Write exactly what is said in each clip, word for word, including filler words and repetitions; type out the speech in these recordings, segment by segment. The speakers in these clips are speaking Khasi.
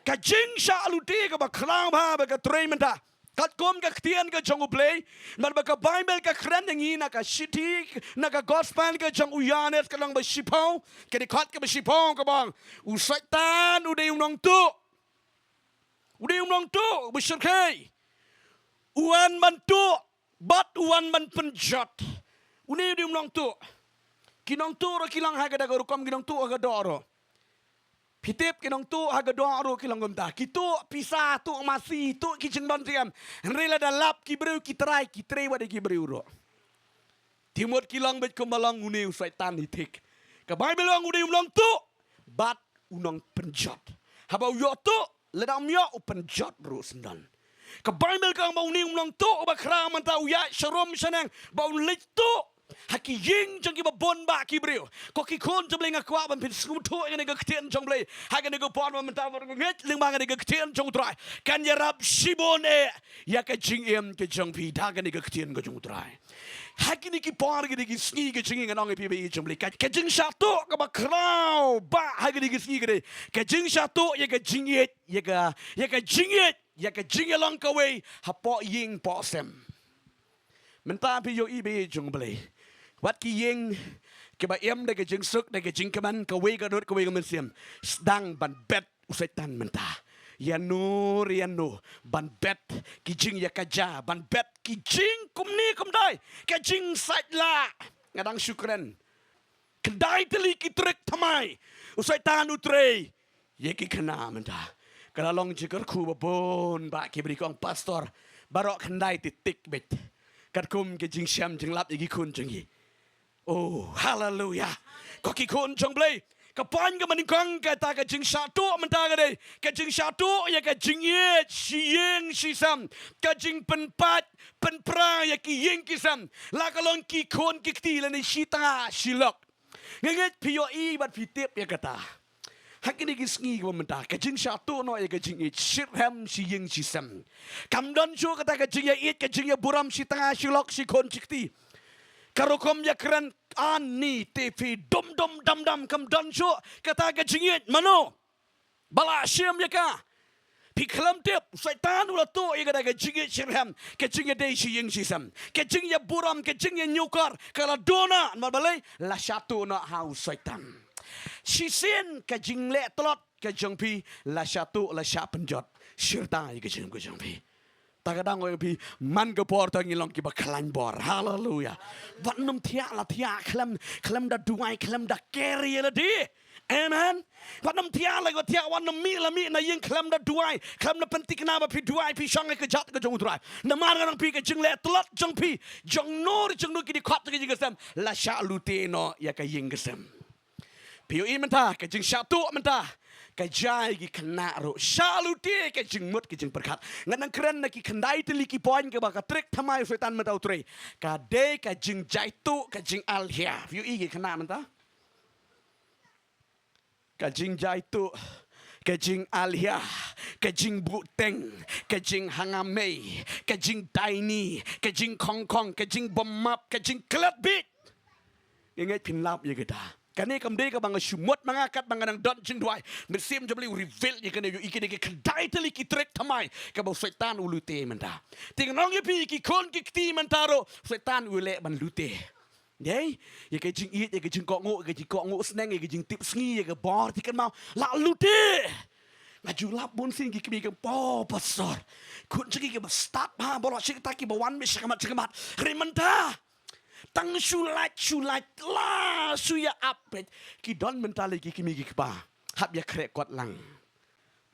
ka jingshah lute kaba khraw bha ba ka trei mynta. Katkum ka ktien ka jong U Blei, man ba ka Baibl ka kren ïa ngi na ka shithi, na ka gospel ka jong u Ïoannis ka lynnong ba shiphew, ka dkhot kaba shiphew ka ong, u Soitan u dei u nongtuh. U dei u nongtuh, u ba shyrkhei. U wan ban tuh, bad u wan ban pynjot. Une u dei u nongtuh. Ki nongtuh ruh ki long ha kata ka rukom, ki nongtuh ha ka doh ruh. Phi tip ki nongtuh ha ka doh ruh ki long kumta. Ki tuh pisa, tuh masi, tuh ki jingbam jingem. Hynrei lada lap ki briew ki trai, ki trei wat ïa ki briew ruh. Te mut ki long beit kumba long une u Soitan hi thik. Ka Baibl ong u dei u nongtuh bad u nongpynjot. Haba u ïoh tuh, lada um ïoh, u pynjot ruh syndon. Ka Baibl ka ong ba une u nongtuh uba khraw mynta u ïaid sharum shaneng ba un leit tuh ha ki ïing jong kiba bun bah ki briew. Ko ki khun jong U Blei, nga kwah ban pynsngewthuh ïa kane ka ktien jong U Blei ha kane ka por ba mynta, ba ngeit lyngba kane ka ktien jong U Trai kan ïarap shibun eh ïa ka jingim ka jong phi da kane ka ktien ka jong U Trai. Ha kine ki por, kine ki sngi ka jingim, ngan ong ïa phi ba ïeit jong U Blei, ka, ka jingshah tuh kaba khraw bah ha kine ki sngi ka dei ka jingshah tuh ïa ka jingïeit, ïa ka, ïa ka jingïeit, ïa ka jingïalong kawei hapoh ïing poh sem. Mynta phi ïohi ba ïeit jong U Blei, wat ki ïing kiba im da ka jingsuk, da ka jingkmen, kawei ka nud kawei ka mynsiem, sdang ban bet u Soitan mynta. Ïano re ïano ban bet ki jingïakajia, ban bet ki jingkumne kumtai, ka jingsait lah. Nga dang shu kren, khyndai tylli ki trick thymmai u Soitan u trei ïa ki khynnah mynta. Ka la long jingkyrkhu ba bun bah ki briew ki ong, pastor, baroh khyndai tylli tik beit. Katkum ka jingshem jinglap ïa ki khun jong ngi. Oh, haleluya. Ko ki khun jong U Blei, ka point kaba nyngkong kata ka jingshah tuh mynta ka dei ka jingshah tuh ïa ka jingïeit shi ïing shi sem, ka jingpynpait pynpra ïa ki ïing ki sem, la ka long ki khun ki kti lane shi tnga shi lok. Nga ngeit phi ïohi bad phi tip ïa kata. Ha kine ki sngi kiba mynta, ka jingshah tuh noh ïa ka jingïeit shi rhem shi ïing shi sem. Kam don shuh kata ka jingïaieit, ka jingïaburom shi tnga shi lok, shi khun shi kti. Ka rukom ïakren ani te phi dum dum dam dam, kam don shuh kata ka jingïeit. Mano ba la shim ïa ka? Phi khlem tip, u Soitan u la tuh ïa kata ka jingïeit shi rhem, ka jingïadei shi ïing shi sem, ka jingïaburom, ka jingïañiewkor, ka la duna, namar balei? La shah tuh noh ha u Soitan. Shisien ka jingleh tlot ka jong phi la shah tuh, la shah pynjot shirta ïa ka jingim ka jong phi. Ta ka dang ong ïa phi, man ka por ta ngi long kiba khlaiñ bor. Haleluya. Wat nym thiah la thiah khlem, khlem da duwai, khlem da ker ïa lade. Amen. Wat nym thiah la thiah, wat nym mih la mih na ïing khlem da duwai, khlem da pynthikna ba phi duwai, phi shong ïa ka jait ka jong U Trai. Namar nga ong ïa phi, ka jingleh tlot jong phi, jong no re jong no, ki dkhot jong ka ïing ka sem, la shah lute noh ïa ka ïing ka sem. Phi ïohi mynta ka jingshah tuh mynta ka jia ïa ki khynnah ruh, shah lute ka jingmut ka jingpyrkhat. Nga nang kren na ki khyndai tylli ki point kaba ka trick thymmai u Soitan mynta u trei. Ka dei ka jingjai tuh, ka jingalhia. Phi ïohi ki khynnah mynta? Ka jingjai tuh, ka jingalhia, ka jingbuhteng, ka jinghangamei, ka jingdaini, ka jingkhongkhong, ka jingbymap, ka jingklet bieit. Nga ngeit phin lap ïa kata. Kane kam dei kaba nga shu mut ma nga katba nga dang don jingduwai. Mynsiem jong U Blei u reveal ïa kane, ïa kine ki khyndai tylli ki trick thymmai kaba u Soitan u lute mynta. Te ngan ong ïa phi, ki khun ki kti mynta ruh u Soitan u leh ban lute. Ïa ka jingïeit, ïa ka jingkohnguh, ïa ka jingkohnguh sneng, ïa ka jingtip sngi, ïa ka bor jingkynmaw, la lute. Nga ju lap bun sien ki kmie ki ong, pastor, khun jong ngi kiba stad bha, baroh shi katta kiba wan beit shakhmat shakhmat. Hynrei mynta tang shu lait shu lait, la shu ïa ap beit. Ki don mynta lei ki kmie ki kpa hap ïakhreh kot lang.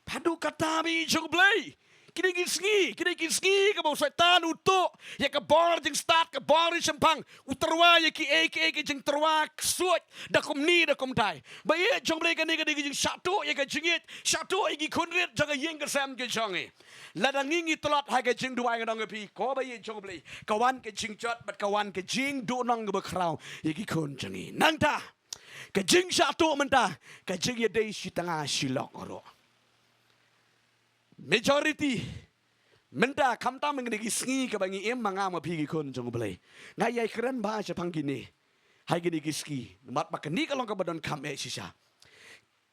Haduh katta ba ïeit jong U Blei. Kine ki sngi, kine ki sngi kaba u Soitan u tuh ïa ka bor jingstad, ka bor jingshemphang, u tyrwa ïa kiei kiei ki jingtyrwa ksuid da kumne da kumtai. Ba ïeit jong U Blei, kane ka dei ka jingshah tuh ïa ka jingïeit, shah tuh ïa ki khun rit jong ka ïing ka sem ka jong ngi. Lada ngi ngi tlot ha ka jingduwai, nga ong ïa phi, ko ba ïeit jong U Blei, ka wan ka jingjot bad ka wan ka jingduhnong kaba khraw ïa ki khun jong ngi. Nangta ka jingshah tuh mynta ka jingïadei shi tnga shi lok ruh. Majority mynta, khamtam ha kine ki sngi kaba ngi im ma nga ma phi ki khun jong U Blei, nga ïai kren bha shaphang kine ha kine ki sngi. Namar ba kane ka long kaba donkam eh shisha.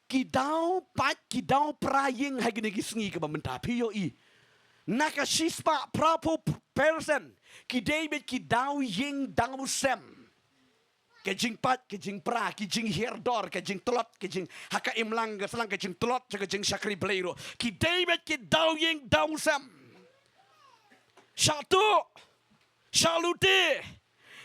ki daw pat, ki daw pra ïing ha kine ki sngi kaba mynta, phi ïohi. Na ka shispah phraphew percent ki dei beit ki daw ïing daw sem. Ka jingpait, ka jingpra, ka jinghiar dor, ka jingtlot, ka jing, ha ka imlang ka sahlang, ka jingtlot, ka jingshakri Blei ruh. Ki dei beit ki daw ïing daw sem. Shah tuh, shah lute.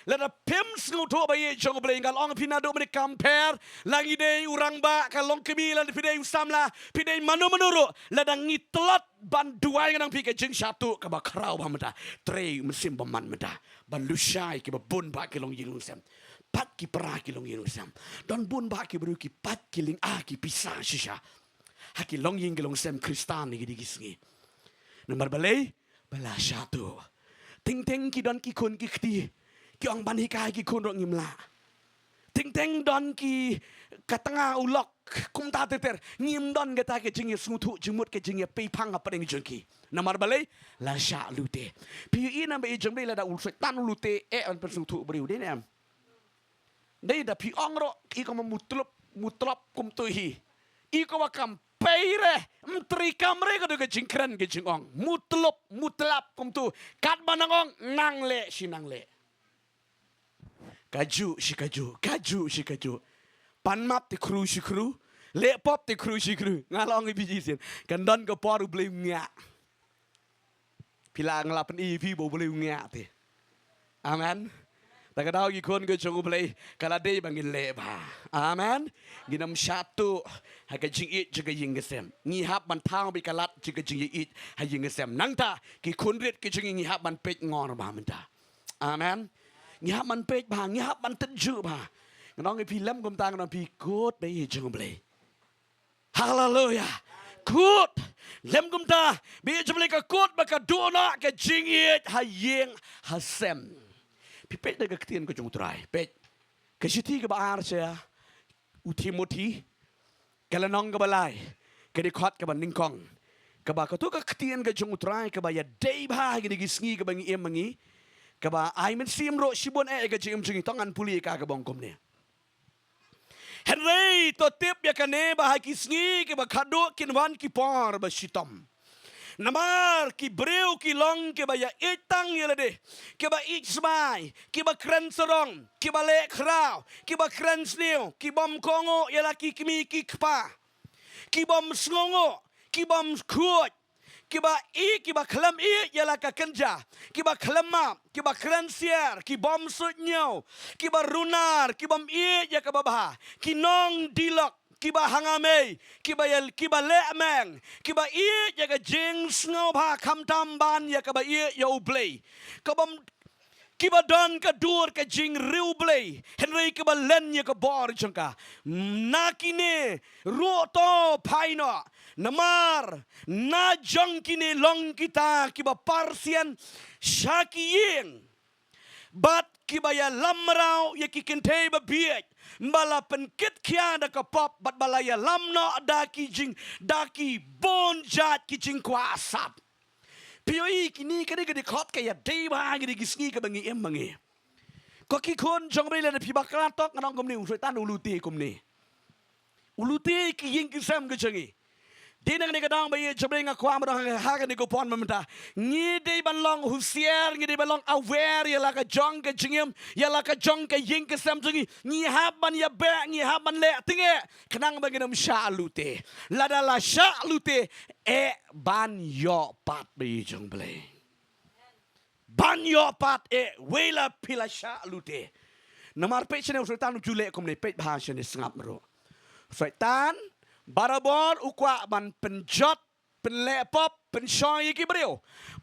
Lada phim sngewthuh ba ïeit jong U Blei, nga la ong phi naduh mynne kam pher, la ngi dei u rangbah ka long kmie, lada phi dei u samla, phi dei mano mano ruh, lada ngi tlot ban duwai, nga ong phi ka jingshah tuh kaba khraw ba mynta. Trei mynsiem bymman mynta ban lushai kiba bun bah ki longïing longsem. Pait ki pra ki longïing longsem. Don bun bah ki briew ki pait ki lynga ki pisa shisha ha ki longïing ki longsem Khristan ha kine ki sngi. Namar balei? Ba la shah tuh. Teng teng ki don ki khun ki kti, ki ong ban hikai ki khun ruh ngim lah. Teng teng don ki ka tnga u lok kumta ter ter, ngim don kata ka jingïasngewthuh jingmut, ka jingïapeiphang hapdeng jong ki. Namar balei? La shah lute. Phi ïohi namar ïeit jong Blei, lada u Soitan u lute, eh, ban pynsngewthuh briew, dei ne em? Dei, da phi ong ruh, i kumba mutlop, mutlop kumto hi. I kumba kam pei re, ym trei kam re, ka dei ka jingkren ka jingong. Mutlop, mutlop kumto. Katba nang ong, nang leh shi nang leh. Kajuh shi kajuh, kajuh shi kajuh. Pan map te khru shi khru, leh pop te khru shi khru. Nga la ong ïa phi shisien, kan don ka por U Blei u ngiah. Phi la, nga la pyni ïa phi ba U Blei u ngiah te. Amen. Ta ka daw ki khun ki jong U Blei, ka la dei ba ngin leh bha. Amen. Ngin ym shah tuh ha ka jingïeit jong ka ïing ka sem. Ngi hap ban thaw beit ka lad jong ka jingïeit ha ïing ka sem. Nangta ki khun rit ki jong ngi, ngi hap ban peit ngor bha mynta. Amen. Ngi hap ban peit bha, ngi hap ban tynjuh bha. Nga ong ïa phi lem kumta, nga ong ïa phi kut beit ïa jong U Blei. Haleluya. Kut. Lem kumta, beit ïa jong U Blei ka kut ba ka duh noh ka jingïeit ha ïing ha sem. Phi peit da ka ktien ka jong U Trai. Peit. Ka shithi kaba ar sha u Timothi, ka lynnong kaba lai, ka dkhot kaba nyngkong. Kaba kato ka ktien ka jong U Trai kaba ïadei bha ha kine ki sngi kaba ngi im ma ngi. Kaba ai mynsiem ruh shibun eh ïa ka jingim jong ngi, to ngan pule ïa ka kaba ong kumne. Hynrei to tip ïa kane ba ha ki sngi kiba khatduh kin wan ki por ba shitom. Namar ki briew ki long kiba ïa ïeit tang ïa lade, kiba ïeit smai, kiba kren sarong, kiba leh khraw, kiba kren sniew, ki bym kohnguh ïa la ki kmie ki kpa, ki bym sngewnguh, ki bym khuid, kiba ïeit, kiba khlem ïeit ïa la ka kynja, kiba khlem map, kiba kren siar, ki bym suidñiew, kiba runar, ki bym ïeit ïa kaba bha, ki nongdih lok, kiba hanga mei, kiba ïa, kiba leh meng, kiba ïeit ïa ka jingsngewbha khamtam ban ïa kaba ïeit ïa U Blei. Ka bym, kiba don ka dur ka jingriewblei, hynrei kiba len ïa ka bor jong ka. Na kine ruh to phai noh, namar na jong kine long kita kiba par sian sha ki ïing, bad kiba ïalam mraw ïa ki kynthei babieit, ba la pynkit khia da ka pop, bad ba la ïalam noh da ki jing, da ki bun jait ki jingkwah sap. Phi ïohi kine, kane ka dkhot ka ïadei bha ha kine ki sngi kaba ngi im ma ngi. Ko ki khun jong U Blei, lada phi bakla tok, nga ong kumne, u Soitan u lute kumne. U lute ki ïing ki sem ki jong ngi. Dei na kane ka daw ba ïeit jong U Blei, nga kwah ban ong ha kane ka por mynta, ngi dei ban long husiar, ngi dei ban long aware ïa la ka jong ka jingim, ïa la ka jong ka ïing ka sem jong ngi. Ngi hap ban ïabeh, ngi hap ban leh tyngeh, khnang ba ngin ym shah lute. Lada la shah lute, eh ban ïoh pat ba ïeit jong U Blei. Ban ïoh pat eh, wei la phi la shah lute. Namar peit shane u Soitan u ju leh kumne, peit bha shane, sngap ruh. Soitan barabor u kwah ban pynjot, pynleh pop, pynshoi ïa ki briew.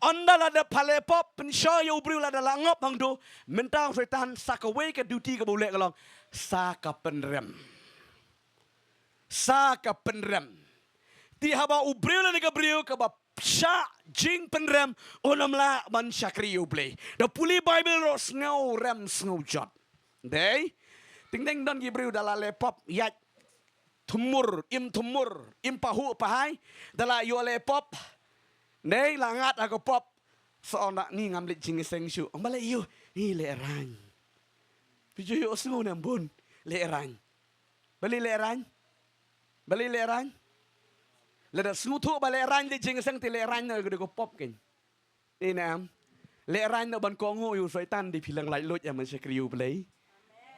Ynda lada pha leh pop, pynshoi ïa u briew, lada la ngop hangto, mynta u Soitan sa kawei ka duty kaba u leh ka long sa ka pynrem. Sa ka pynrem. Te haba u briew lane ka briew kaba shah jingpynrem, un ym lah ban shakri ïa U Blei. Da pule Baibl ruh, sngew rem sngew jot. Dei, teng teng don ki briew da la leh pop, ïaid thmur, im thmur, im pahuh pahai, da la ïoh leh pop. Dei, la ngat ha ka pop. Sa ong da, ni ngam leit jingïaseng shuh. Ong balei ïoh, ni lehraiñ. Phi ju ïohsngew ne em bun, lehraiñ. Balei lehraiñ? Balei lehraiñ? Lada sngewthuh ba lehraiñ da jingïaseng te lehraiñ noh ïa ka dei ka pop kein. Ine em? Lehraiñ noh ban kohnguh ïa u Soitan, dei phi lang laitluid ïa man shakri U Blei.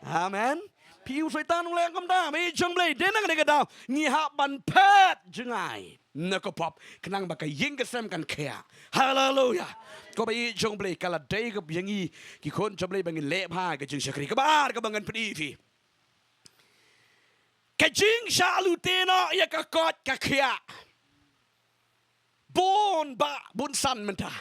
Amen. Phi, u Soitan u leh kumta, ba ïeit jong Blei, dei na kane ka daw ngi hap ban phet jngai na ka pop khnang ba ka ïing ka sem kan khiah. Haleluya. Ko ba ïeit jong Blei, ka la dei ka ïa ngi ki khun jong Blei ba ngin leh bha ka jingshakri. Kaba ar kaba ngan pyni phi, ka jingshah lute noh ïa ka koit ka khiah. Bun bah bun san mynta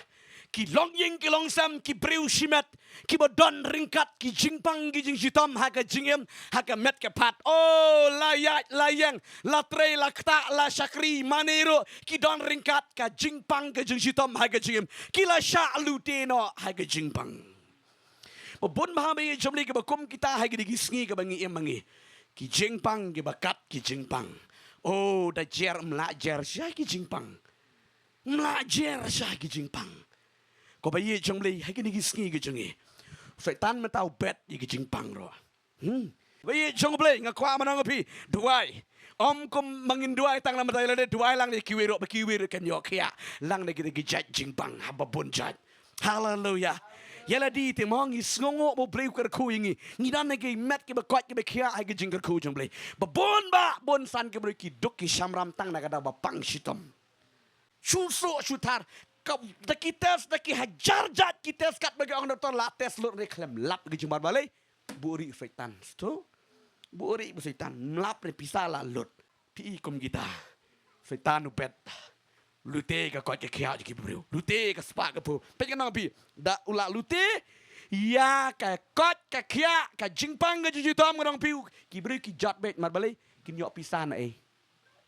ki longïing ki longsem, ki briew shimet, kiba don ryngkat ki jingpang ki jingshitom ha ka jingim, ha ka met ka phad. Oh, la ïaid la ïeng, la trei la ktah, la shakri mane ruh, ki don ryngkat ka jingpang ka jingshitom ha ka jingim. Ki la shah lute noh ha ka jingpang. Ba bun bha ba ïeit jong Blei kiba kum kita ha kine ki sngi kiba ngi im ma ngi. Ki jingpang kiba kat ki jingpang. Oh, da jer, ym lah jer sha ki jingpang. Ym lah jer sha ki jingpang. Ko ba ïeit jong Blei, ha kine ki sngi ki jong ngi, Soitan mynta u bet ïa ki jingpang ruh. Hmm. Ba ïeit jong Blei, nga kwah ban ong ïa phi, duwai. Ym kum ba ngin duwai tang na mynta, lada duwai lang ïa kiwei ruh, ba kiwei ruh kin ïoh khiah lang na kita ki jait jingpang haba bun jait. Haleluya. Ïa lade te mo ngi sngewnguh ba U Blei u kyrkhu ïa ngi. Ngi don ha ki met kiba koit kiba khiah ha ki jingkyrkhu jong Blei. Ba bun bah bun san ki briew ki duk ki shamram tang na ka daw ba pang shitom. Shu suk shu thar. Ka, da ki test, da ki hajar jait ki test, katba ki ong doktor la test lut ne khlem lap ki jingbat. Balei? Buhrieh Soitan. Sto? Buhrieh ba Soitan. Ym lap ne pisa la lut. Phi i kum kita. Soitan u bet. Lute ka koit ka khiah jong ki briew. Lute ka spah ka phew. Peit, ngan ong phi, da u la lute ïa ka koit ka khiah, ka jingpang ka jingshitom, ngan ong phi, ki briew ki jot beit. Namar balei? Kin ïoh pisa na ei?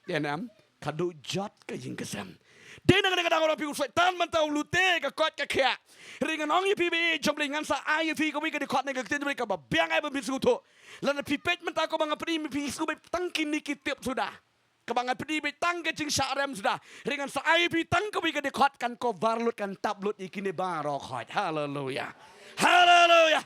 Ïa, nam ka duh jot ka ïing ka sem. Dei na kane ka daw, ngan ong phi, u Soitan mynta u lute ka koit ka khiah. Hynrei ngan ong ïa phi ba ïeit jong Blei, ngan sa ai ïa phi kawei ka dkhot na ka ktien jong Blei kaba biang ai ba phin sngewthuh. Lada phi peit mynta, ko ba nga pyni, phi sngewbha tang kine ki tip suda. Kaba nga pyni beit tang ka jingshah rem suda. Hynrei ngan sa ai ïa phi tang kawei ka dkhot, kan cover lut, kan tap lut ïa kine baroh khoit. Haleluya. Haleluya.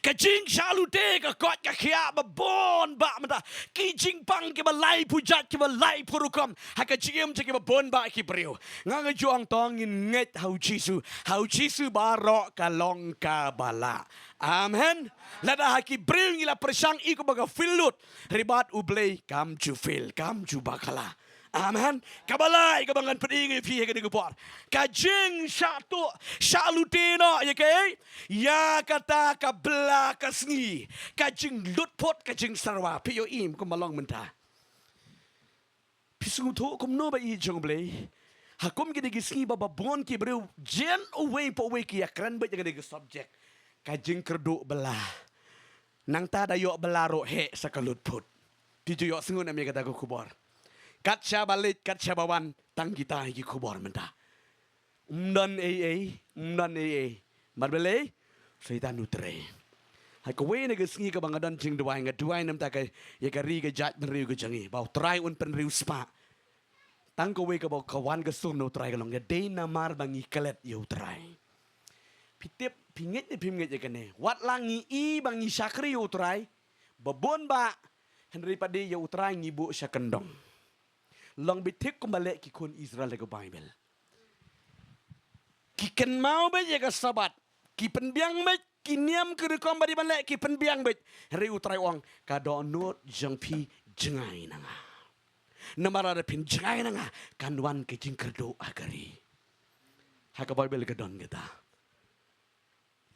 Ka jingshah lute ka koit ka khiah ba bun bah mynta. Ki jingpang kiba laiphew jait, kiba laiphew rukom ha ka jingim jong kiba bun bah ki briew. Nga nga ju ong to, ngin ngeit ha u Jisu. Ha u Jisu baroh ka long kaba lah. Amen. Lada ha ki briew ngi la pyrshang, i kumba ka fail lut, hynrei bad U Blei kam ju fail, kam ju bakla. Amen. Kaba lai kaba ngan pyni ïa phi ha kane ka por, ka jingshah tuh, shah lute noh ïa kaei? Ïa kata ka bylla ka sngi, ka jinglut phut ka jingsyrwa. Phi ïohi kumba long mynta? Phi sngewthuh kumno ba ïeit jong Blei? Ha kum kine ki sngi ba, ba bun ki briew, jan uwei pa uwei ki ïakren beit ïa kane ka subject, ka jingkyrduh bylla. Nangta da ïoh bylla ruh heh sa ka lut phut. Phi ju ïohsngew ne em ïa kata ka khubor? Kat shaba leit, kat shaba wan, tang kita hi ki khubor mynta. Ym don ei ei, ym don ei ei. Namar balei? Soitan u trei. Ha kawei na ka sngi kaba nga don jingduwai, nga duwai na ka bynta ka, ïa ka ri ka jaitbynriew ka jong ngi, ba U Trai un pynriewspah. Tang kawei kaba ka wan ka sur na U Trai ka long, ka dei namar ba ngi klet ïa U Trai. Phi tip, phi ngeit ne phim ngeit ïa kane? Wat la ngi i ba ngi shakri ïa U Trai ba bun bah, hynrei pat de ïa U Trai ngi buh sha kyndong. Long beit thik kumba leh ki khun Israel ha ka Baibl. Ki kynmaw beit ïa ka Sabbath, ki pynbiang beit, ki niam ki rukom ba dei ban leh ki pynbiang beit. Hynrei U Trai u ong, ka dohnud jong phi jngai na nga. Namar lada phin jngai na nga, kan wan ka jingkyrduh ha ka ri. Ha ka Baibl ka don kata.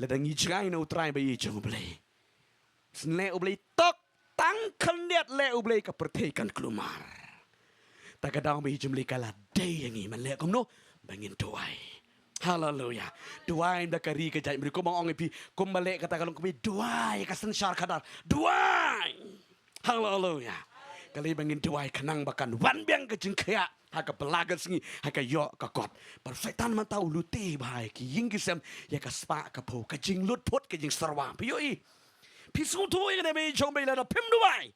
Lada ngi jngai na U Trai ba ïeit jong U Blei, shen leh U Blei tok, tang khyndiat leh U Blei ka pyrthei kan kulmar. Ta ka daw ba ïeit jong U Blei ka la dei ïa ngi ban leh kumno? Ba ngin duwai. Haleluya. Duwai da ka ri ka jaitbynriew, kumba ong ïa phi, kumba leh kata ka long kaba duwai ka synshar khadar. Duwai. Haleluya. Ka lei ba ngin duwai khnang ba kan wan biang ka jingkhiah ha ka bylla ka sngi, ha ka ïoh ka kot. Bad Soitan mynta u lute bha ïa ki ïing ki sem, ïa ka spah ka phew, ka jinglut phut ka jingsyrwa. Phi ïohi? Phi sngewthuh ïa kane ba ïeit jong U Blei, lada phim duwai,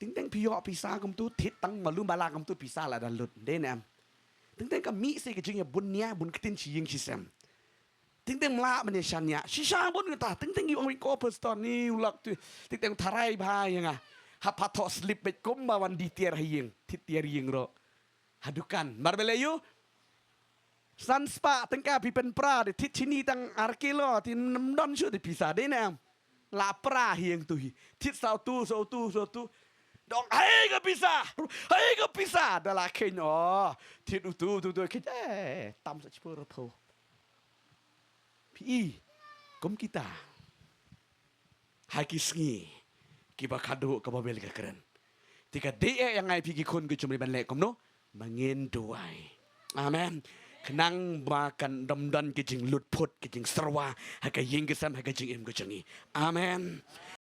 teng teng phi ïoh pisa kumtu, thied tang malu mala kumtu, pisa la da lut. Dei ne em? Teng teng ka mih sa ka jingïabun nia bun ktien shi ïing shi sem. Teng teng mlak mane shaniah. Shisha bun kata. Teng teng ïa u ong wi ko pastor ni u lok tu. Teng teng tharai bha ïa nga. Hap ha thoh slip beit kumba wan die tiar ha ïing, thied tiar ïing ruh. Ha dukan. Mar ba leh ïoh. San spah tyngka phi pynpra, te thied shini tang ar kilo, te ym don shuh te pisa, dei ne em. La pra ha ïing tu hi. Thied saw tu, saw tu, saw tu. Dang hei ka pisa. Hei ka pisa. Da la kheiñ, oh. Thied utu, utu, utu, kheiñ. Eh, tam sa shiphew, arphew. Phi i. Kum kita. Ha ki sngi kiba khadduh ka Baibl ka kren. Te ka dei eh ïa ngi phi ki khun ki jong U Blei ban leh kumno? Ba ngin duwai. Amen. Khnang ba kan ym don ki jinglut phut, ki jingsyrwa ha ka ïing ka sem, ha ka jingim ka jong ngi. Amen.